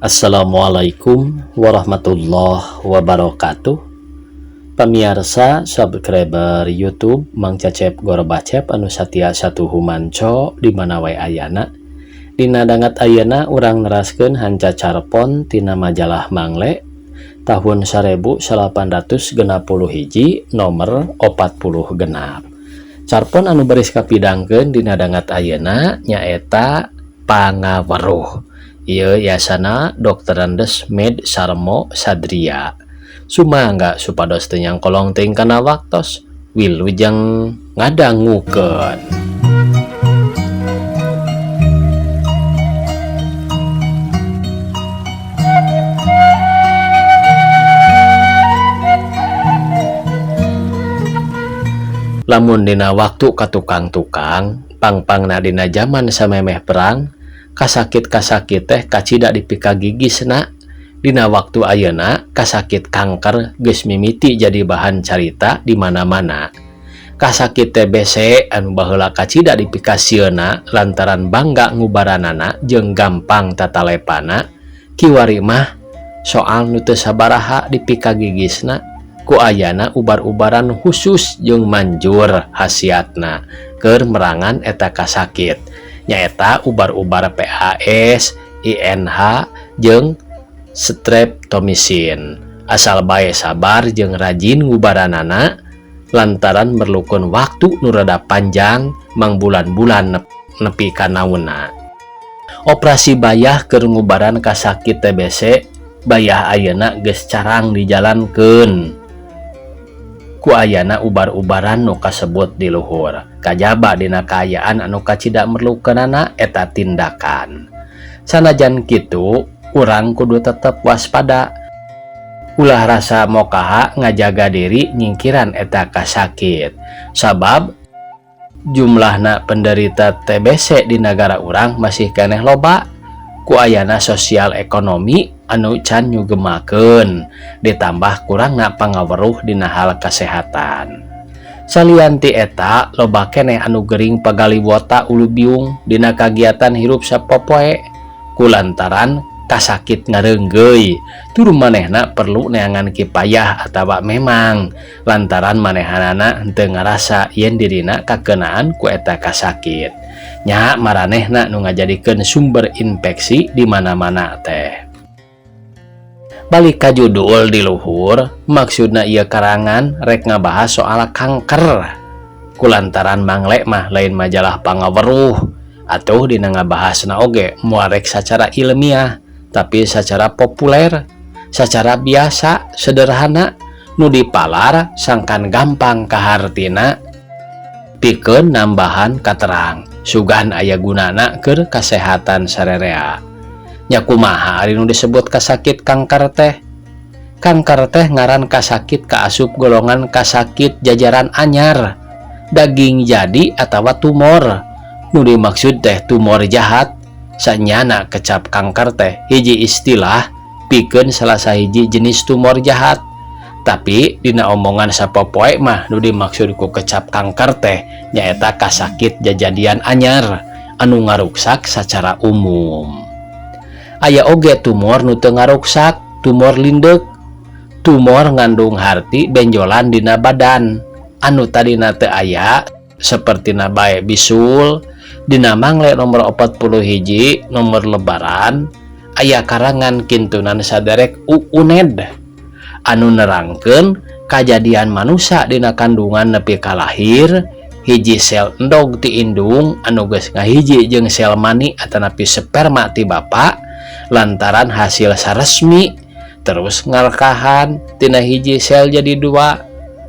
Assalamualaikum warahmatullahi wabarakatuh. Pamiarsa subscriber YouTube Mang Cecep Gorbacep anu satia satuhu manco di mana wae ayana. Dina dangat ayeuna urang neraskeun hanca carpon tina majalah Mangle tahun 1861 nomor 46. Carpon anu baris kapidangkeun dina dangat ayeuna nyaeta pangaweruh. Ieu yasana Dr. Andes Med Sarmo Sadria. Sumangga supados teu nyangkolong teuing kana waktos, wilujeng ngadangukeun. Lamun dina waktu ka tukang-tukang, pangpangna dina jaman samemeh perang, kasakit-kasakit teh kacida dipikagigisna. Dina waktu ayeuna kasakit kanker geus mimiti jadi bahan carita di mana-mana. Kasakit TBC anu baheula kacida dipikasieuna lantaran bangga ngubaranana jeung gampang tatalepana, kiwari mah soal nu teu sabaraha dipikagigisna ku ayana ubar-ubaran khusus jeung manjur khasiatna keur merangan eta kasakit. Nyaeta ubar-ubar PAS, INH, jeung streptomisin. Asal bae sabar jeung rajin ngubaranana lantaran merlukeun waktu nu rada panjang mangbulan-bulan nepi ka naunna. Operasi bayah keur ngubaran kasakit TBC bayah ayeuna geus carang dijalankeun ku ayana ubar-ubaran nu kasebut di luhur. Kajaba dina kaayaan anu kacida merlukeunana eta tindakan. Sanajan kitu, urang kudu tetep waspada. Ulah rasa mokaha ngajaga diri nyingkiran eta kasakit. Sabab jumlahna penderita TBC di nagara urang masih keneh loba ku ayana sosial ekonomi anu can nyugemakeun, ditambah kurangna pangaweruh dina hal kasehatan. Salian ti eta loba keneh anu gering pagaliwota ulu biung dina kagiatan hirup sapopoe kulantaran kasakit ngareunggeuy. Tur manehna perlu neangan kipayah atawa memang lantaran manehanana henteu ngarasa yen dirina kakenaan ku eta kasakit. Nya maranehna nu ngajadikeun sumber infeksi di mana-mana teh. Balik ka judul di luhur, maksudna ieu karangan rek ngabahas soal kanker. Kulantaran Mangle mah lain majalah pangaweruh atuh dina ngabahasna oge moal rek sacara ilmiah, tapi secara populer, secara biasa, sederhana, nu dipalar sangkan gampang kahartina pikeun nambahan katerang, sugan aya gunana keur kasehatan sarerea. Nya kumaha ari nu disebut kasakit kanker teh? Kanker teh ngaran kasakit kaasup golongan kasakit jajaran anyar, daging jadi atawa tumor. Nu dimaksud teh tumor jahat. Sanyana kecap kanker teh hiji istilah pikeun salah sahiji jenis tumor jahat. Tapi dina omongan sapopoe mah nu dimaksud ku kecap kanker teh nyaeta kasakit jajadian anyar anu ngaruksak sacara umum. Aya oge tumor nu teu ngaruksak, tumor lindeuk. Tumor ngandung harti benjolan dina badan anu tadina teu aya sapertina bae bisul. Dina Mangle nomor 41 nomor lebaran aya karangan kintunan saderek UUNED anu nerangkeun kajadian manusia dina kandungan nepi ka lahir. Hiji sel endog ti indung anu geus ngahiji jeung sel mani atanapi sperma ti bapa lantaran hasil saresmi terus ngalkahan tina hiji sel jadi 2, 4,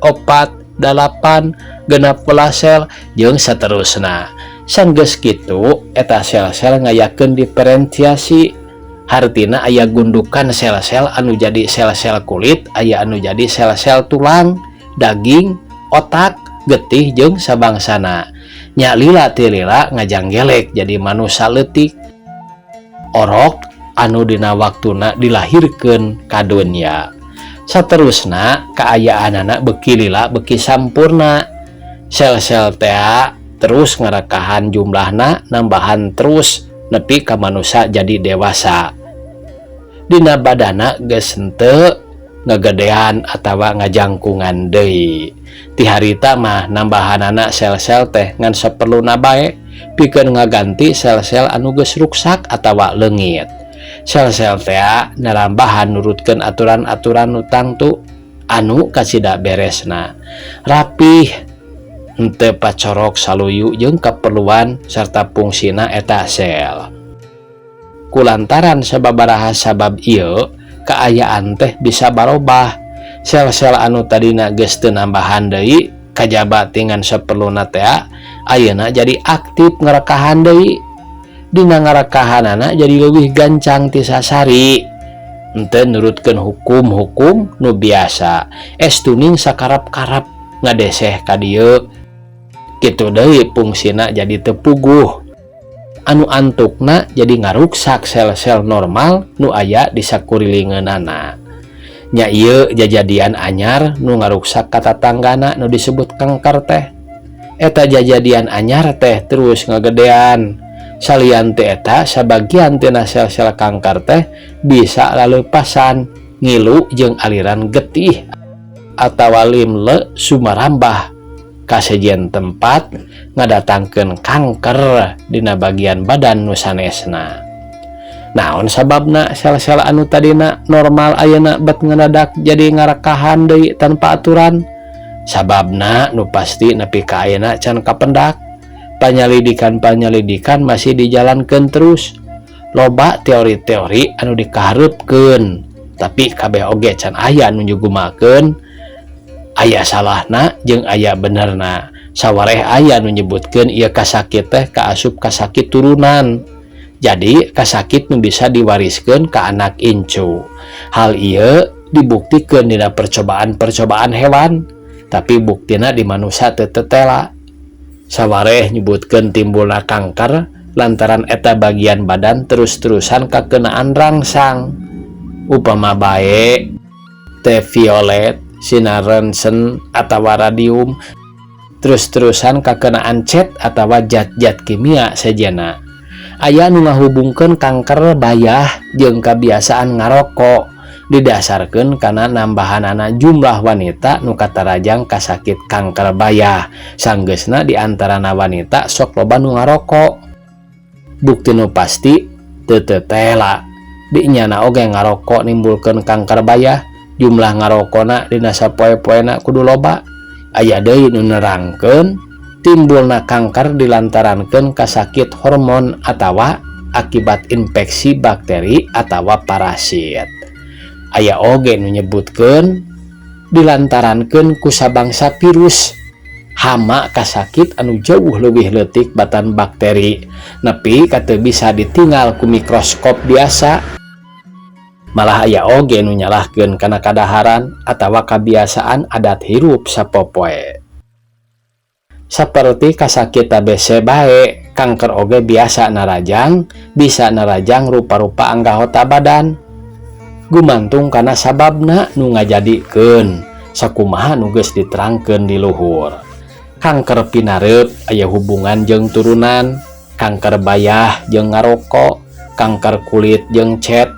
8, 16 sel jeung saterusna. Sanggeus kitu eta sel-sel ngayakeun diferensiasi, hartina aya gundukan sel-sel anu jadi sel-sel kulit, aya anu jadi sel-sel tulang, daging, otak, getih jeung sabangsana. Nya lila ti lila ngajanggelek jadi manusa leutik orok anu dina waktuna dilahirkeun ka dunya. Saterusna kaayaanana beuki lila beuki sampurna. Sel-sel tea terus ngarakahan jumlahna nambahan terus nepi ka manusa jadi dewasa. Dina badana geus henteu ngagedean atawa ngajangkungan deui. Ti harita mah nambahanana sel-sel teh ngan saperluna bae pikeun ngaganti sel-sel anu geus ruksak atawa leungit. Sel-sel tea narambahan nurutkeun aturan-aturan nu tangtu anu kacida beresna. Rapih henteu pacorok saluyu jeung kaperluan serta fungsina eta sel. Kulantaran sababaraha sabab ieu, kaayaan teh bisa barobah. Sel-sel anu tadina geus teu nambahan deui kajaba ti ngan saperluna tea ayeuna jadi aktif ngarekahan deui. Dina ngarekahanana jadi leuwih gancang ti sasari. Henteu nurutkeun hukum-hukum nu biasa. Estuning sakarep-karep ngadeseh ka dieu. Kitu deui fungsina jadi teu puguh. Anu antukna jadi ngaruksak sel-sel normal nu aya di sakurilingeunana. Nya ieu jajadian anyar nu ngaruksak ka tatanggana nu disebut kanker teh. Eta jajadian anyar teh terus ngagedean. Salian ti eta, sabagian tina sel-sel kanker teh bisa laleupasan ngilu jeung aliran getih atawa limle sumarambah ka sejen tempat ngadatangkeun kanker dina bagian badan nu sanesna. Naon sababna sel-sel anu tadina normal ayeuna bet ngadadak jadi ngarekahan deui tanpa aturan? Sababna nu pasti nepi ka ayeuna can kapendak. Panyalidikan-panyalidikan masih dijalankeun terus. Loba teori-teori anu dikahareupkeun, tapi kabeh oge can aya nu nyugumakeun aya salahna jeung aya benerna. Sawareh aya nu nyebutkeun ieu kasakit teh kaasup kasakit turunan. Jadi kasakit nu bisa diwariskeun ka anak incu. Hal ieu dibuktikeun dina percobaan-percobaan hewan, tapi buktina di manusia teu tetela. Sawareh nyebutkeun timbulna kanker lantaran eta bagian badan terus-terusan kakenaan rangsang. Upama bae teh violet, sinar röntgen atawa radium, terus-terusan kakenaan cat atawa zat-zat kimia sejenna. Aya nu ngahubungkeun kanker bayah jeung kabiasaan ngarokok didasarkeun kana nambahanana jumlah wanita nu katarajang kasakit kanker bayah. Sanggeusna di antarana wanita sok loba nu ngarokok. Bukti nu pasti teu tetela. Di nyana oge ngarokok nimbulkeun kanker bayah. Jumlah ngarokona dina sapoe-poena kudu loba. Aya deui nu nerangkeun timbulna kanker dilantarankeun kasakit hormon atawa akibat infeksi bakteri atawa parasit. Aya oge nu nyebutkeun dilantarankeun ku sabangsa virus hama kasakit anu jauh leuwih leutik batan bakteri nepi ka teu bisa ditinggal ku mikroskop biasa. Malah aya oge nu nyalahkeun kana kadaharan atawa kabiasaan adat hirup sapopoe. Saperti kasakit TBC bae, kanker oge biasa narajang, bisa narajang rupa-rupa anggota badan. Gumantung kana sababna nu ngajadikeun, sakumaha nu geus diterangkeun di luhur. Kanker pinareup aya hubungan jeung turunan, kanker bayah jeung ngarokok, kanker kulit jeung cat,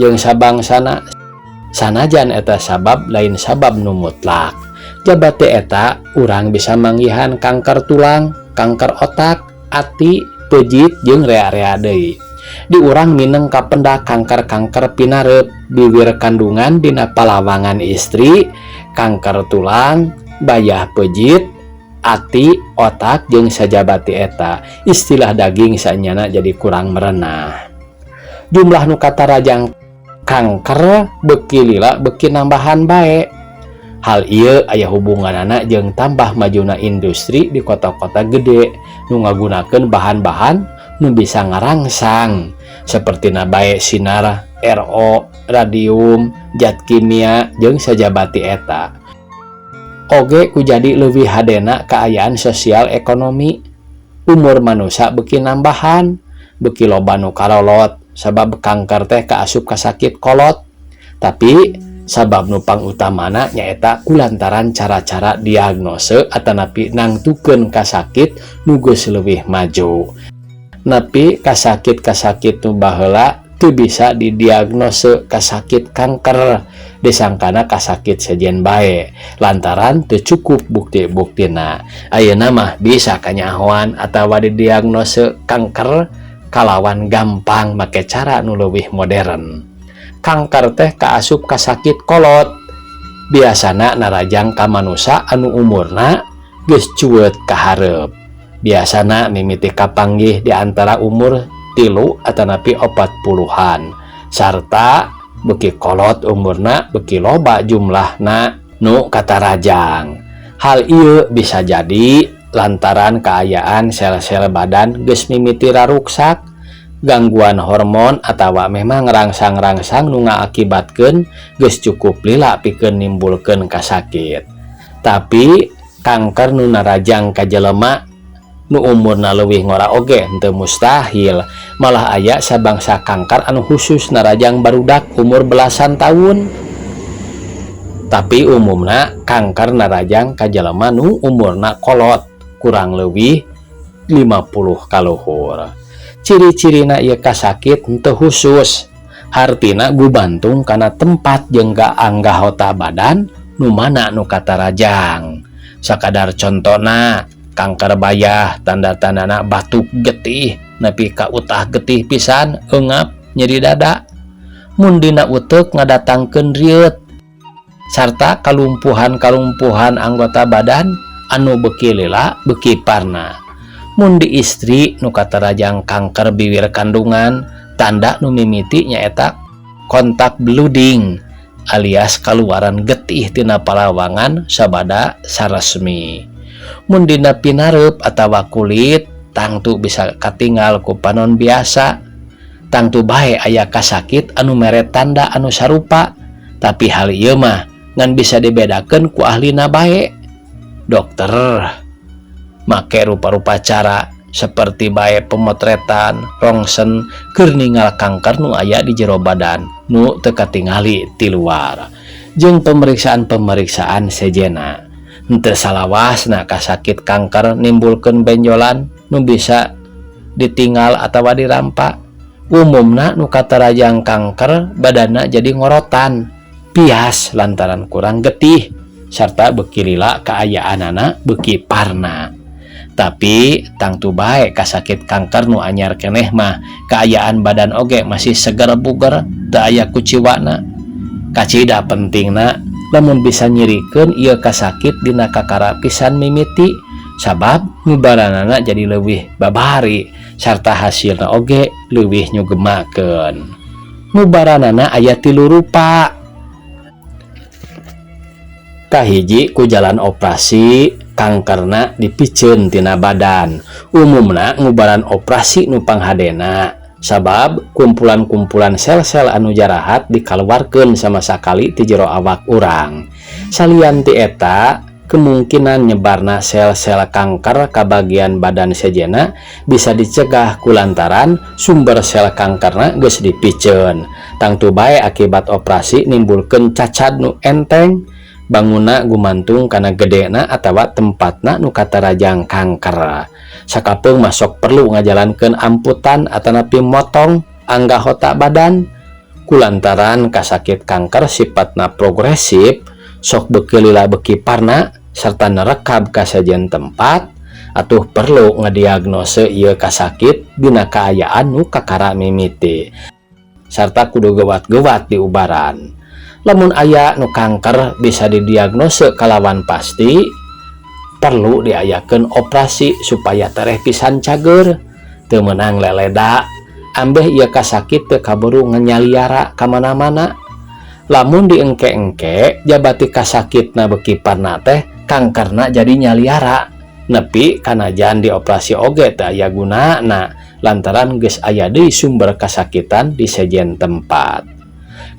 jeung sabangsana. Sanajan eta sabab lain sabab nu mutlak. Jaba ti eta urang bisa manggihan kanker tulang, kanker otak, ati, peujit jeung rea-rea deui. Di urang mineng kapendak kanker-kanker pinareup biwir kandungan dina palawangan istri, kanker tulang, bayah peujit, ati, otak jeung sajaba ti eta. Istilah daging sanyana jadi kurang merenah. Jumlah nu katarajang kanker beuki lila beuki nambahan bae. Hal ieu aya hubunganana jeung tambah majuna industri di kota-kota gede nu ngagunakeun bahan-bahan nu bisa ngarangsang sapertina bae sinar RO, radium, zat kimia jeung sajaba ti eta. Oge ku jadi leuwih hadena kaayaan sosial ekonomi. Umur manusia beuki nambahan, beuki loba nu karolot sabab kanker teh kaasup kasakit kolot. Tapi sabab nu pangutamana nyaeta kulantaran cara-cara diagnose atanapi nangtukeun kasakit nu geus leuwih maju. Nepi kasakit-kasakit nu baheula teu bisa didiagnose kasakit kanker, disangkana kasakit sejen bae lantaran teu cukup bukti-buktina. Ayeuna mah bisa kanyahoan atawa didiagnose kanker kalawan gampang make cara nu leuwih modern. Kanker teh kaasup kasakit kolot, biasana narajang ka manusa anu umurna geus cueut ka hareup. Biasana mimiti kapanggih di antara umur 3 atanapi 40-an, sarta beuki kolot umurna beuki loba jumlahna nu katarajang. Hal ieu bisa jadi lantaran kaayaan sel-sel badan geus mimiti raruksak, gangguan hormon, atawa memang rangsang-rangsang nu ngaakibatkeun geus cukup lila pikeun nimbulkeun kasakit. Tapi kanker nu narajang ka jelema nu umurna leuwih ngora oge henteu mustahil, malah aya sabangsa kanker anu khusus narajang barudak umur belasan tahun. Tapi umumna kanker narajang ka jelema nu umurna kolot, kurang leuwih 50 kaluhur. Ciri-cirina ieu kasakit henteu khusus, hartina gumantung kana tempat jeung ka anggota badan nu mana nu katarajang. Sakadar contona, kanker bayah tanda-tandana batuk getih nepi ka utah getih pisan, eungap, nyeri dada. Mun dina uteuk ngadatangkeun rieut sarta kalumpuhan-kalumpuhan anggota badan anu beuki lila beuki parna. Mun di istri nu katarajang kanker biwir kandungan, tanda nu mimiti nyaeta kontak bleeding alias kaluaran getih tina palawangan sabada saresmi. Mun dina pinareup atawa kulit tangtu bisa katinggal ku panon biasa. Tangtu bae aya kasakit anu mere tanda anu sarupa, tapi hal ieu mah ngan bisa dibedakeun ku ahlina bae. Dokter make rupa-rupa cara seperti bae pemotretan, rongsen keur ningal kanker nu aya di jero badan nu teu katingali ti luar, jeung pemeriksaan-pemeriksaan sejenna. Henteu salawasna kasakit kanker nimbulkeun benjolan nu bisa ditinggal atawa dirampa. Umumna nu katarajang kanker badanna jadi ngorotan, pias lantaran kurang getih, sarta beuki lila kaayaanana beuki parna. Tapi tangtu bae kasakit kanker nu anyar keneh mah kaayaan badan oge masih seger buger, teu aya kuciwana. Kacida pentingna lamun bisa nyirikeun ieu kasakit dina kakara pisan mimiti, sabab ngubaranana jadi leuwih babari sarta hasilna oge leuwih nyugemakeun. Ngubaranana aya 3 rupa. Kahiji ku jalan operasi, kankerna dipiceun tina badan. Umumna ngubaran operasi nu panghadena, sabab kumpulan-kumpulan sel-sel anu jarahat dikaluarkeun sama sakali ti jero awak urang. Salian ti eta, kemungkinan nyebarna sel-sel kanker ka bagian badan sejenna bisa dicegah kulantaran sumber sel kankerna geus dipiceun. Tangtu bae akibat operasi nimbulkeun cacad nu enteng, bangunna gumantung kana gedena atawa tempatna nu katarajang kanker. Sakapeung mah sok perlu ngajalankeun amputan atanapi motong anggota badan. Kulantaran kasakit kanker sifatna progresif, sok beuki lila beuki parna serta nerekab ka sejen tempat, atuh perlu ngadiagnose ieu kasakit dina kaayaan nu kakara mimiti sarta kudu gewat-gewat diubaran. Lamun aya nu kanker bisa didiagnose kalawan pasti, perlu diayakeun operasi supaya tereh pisan cager, teu meunang leleda ambeh ieu kasakit teu kaburu nganyaliara ka mana-mana. Lamun diengke-engke jabati kasakitna beuki parna teh kankerna jadi nyaliara nepi kanajan dioperasi oge teu aya gunana lantaran geus aya deui sumber kasakitan di sejen tempat.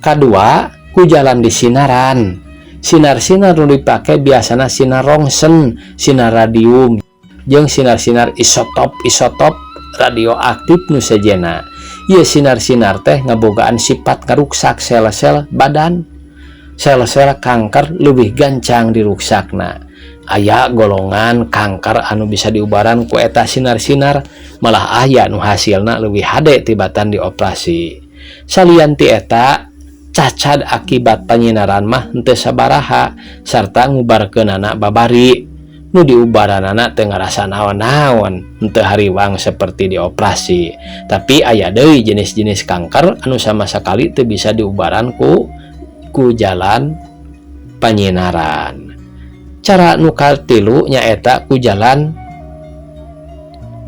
Kadua, ku jalan di sinaran. Sinar-sinar nu dipake biasana sinar rongsen, sinar radium, jeung sinar-sinar isotop-isotop radioaktif nu sejenna. Ieu sinar-sinar teh ngabogaan sifat ngaruksak sel-sel badan. Sel-sel kanker leuwih gancang diruksakna. Aya golongan kanker anu bisa diubaran ku eta sinar-sinar, malah aya nu hasilna leuwih hade tibatan dioperasi. Salian ti eta, cacad akibat panyinaran mah henteu sabaraha sarta ngubarkeunana babari. Nu diubaranana teu ngarasa naon-naon, henteu hariwang seperti dioperasi. Tapi aya deui jenis-jenis kanker anu sama sekali teu bisa diubaran ku jalan panyinaran. Cara nu katilu nyaeta ku jalan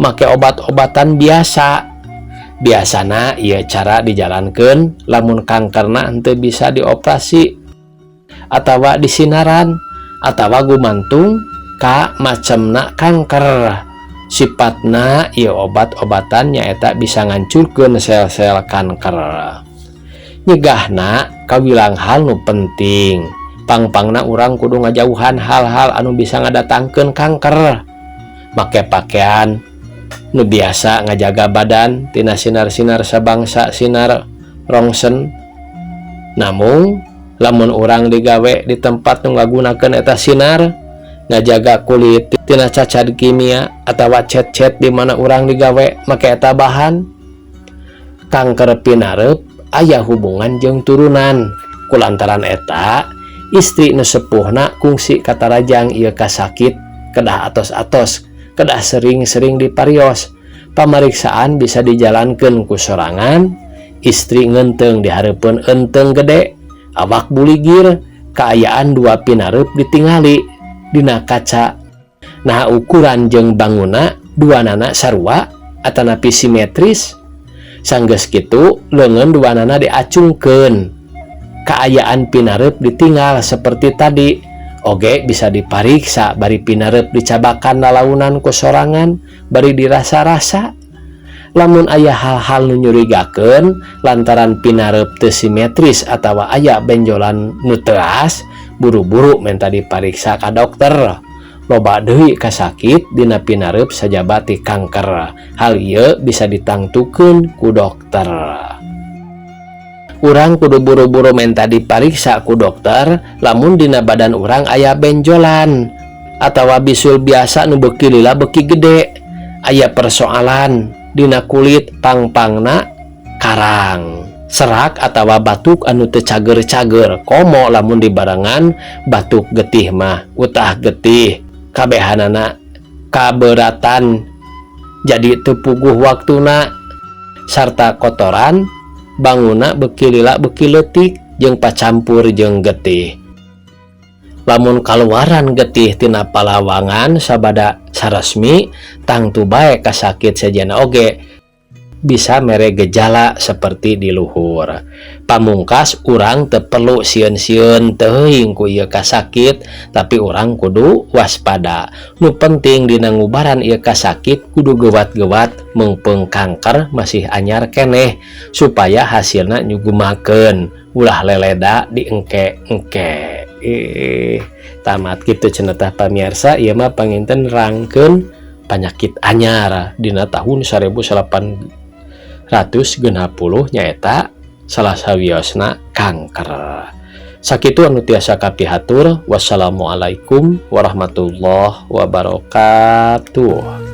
make obat-obatan biasa. Biasana ieu cara dijalankeun lamun kankerna henteu bisa dioperasi atawa disinaran atawa gumantung ka macemna kanker. Sifatna ieu obat-obatan nyaeta bisa ngancurkeun sel-sel kanker. Nyegahna kawilang hal nu penting. Pangpangna urang kudu ngajauhan hal-hal anu bisa ngadatangkeun kanker. Make pakaian nu biasa ngajaga badan tina sinar-sinar sabangsa sinar rongsen. Namun lamun urang digawe di tempat nu ngagunakeun eta sinar, ngajaga kulit tina cacad kimia atawa cet-cet di mana urang digawe make eta bahan. Kanker pinareup aya hubungan jeung turunan. Kulantaran eta, istri nu sepuhna kungsi katarajang ieu kasakit kedah atos-atos, kedah sering-sering diparios. Pamariksaan bisa dijalankan ku sorangan, istri ngenteng di hareupeun enteng gede, awak buligir, kaayaan dua pinareup ditingali dina kaca. Nah, ukuran jeung banguna duanana sarua atanapi simetris. Sanggeus kitu leungeun duanana diacungkeun. Kaayaan pinareup ditinggal seperti tadi. Oge bisa dipariksa bari pinareup dicabakan lalaunan ku sorangan bari dirasa-rasa. Lamun aya hal-hal nu nyurigakeun lantaran pinareup teu simetris atawa aya benjolan nu teas, buru-buru menta dipariksa ka dokter. Loba deui kasakit dina pinareup sajaba ti kanker. Hal ieu bisa ditangtukeun ku dokter. Urang kudu buru-buru menta dipariksa ku dokter lamun dina badan urang aya benjolan atawa bisul biasa nu beuki lila beuki gede, aya persoalan dina kulit pangpangna karang, serak atawa batuk anu teu cager-cager, komo lamun dibarengan batuk getih mah utah getih kabehanana kaberatan jadi teu puguh waktuna, sarta kotoran banguna beuki lila beuki leutik jeung pacampur jeung getih. Lamun kaluaran getih tina palawangan sabada saresmi, tangtu bae kasakit sejenna oge bisa mere gejala seperti di luhur. Pamungkas, urang teu perlu sieun-sieun teuing ku ieu kasakit, tapi urang kudu waspada. Nu penting dina ngubaran ieu kasakit kudu gewat-gewat meungpeung kanker masih anyar keneh supaya hasilna nyugumakeun, ulah leleda diengke-engke. Tamat kitu cenah tah pamirsa, ieu mah panginten nerangkeun penyakit anyar dina tahun 1860 nyaeta salah sawiosna kanker. Sakitu anu tiasa kapihatur. Wassalamualaikum warahmatullahi wabarakatuh.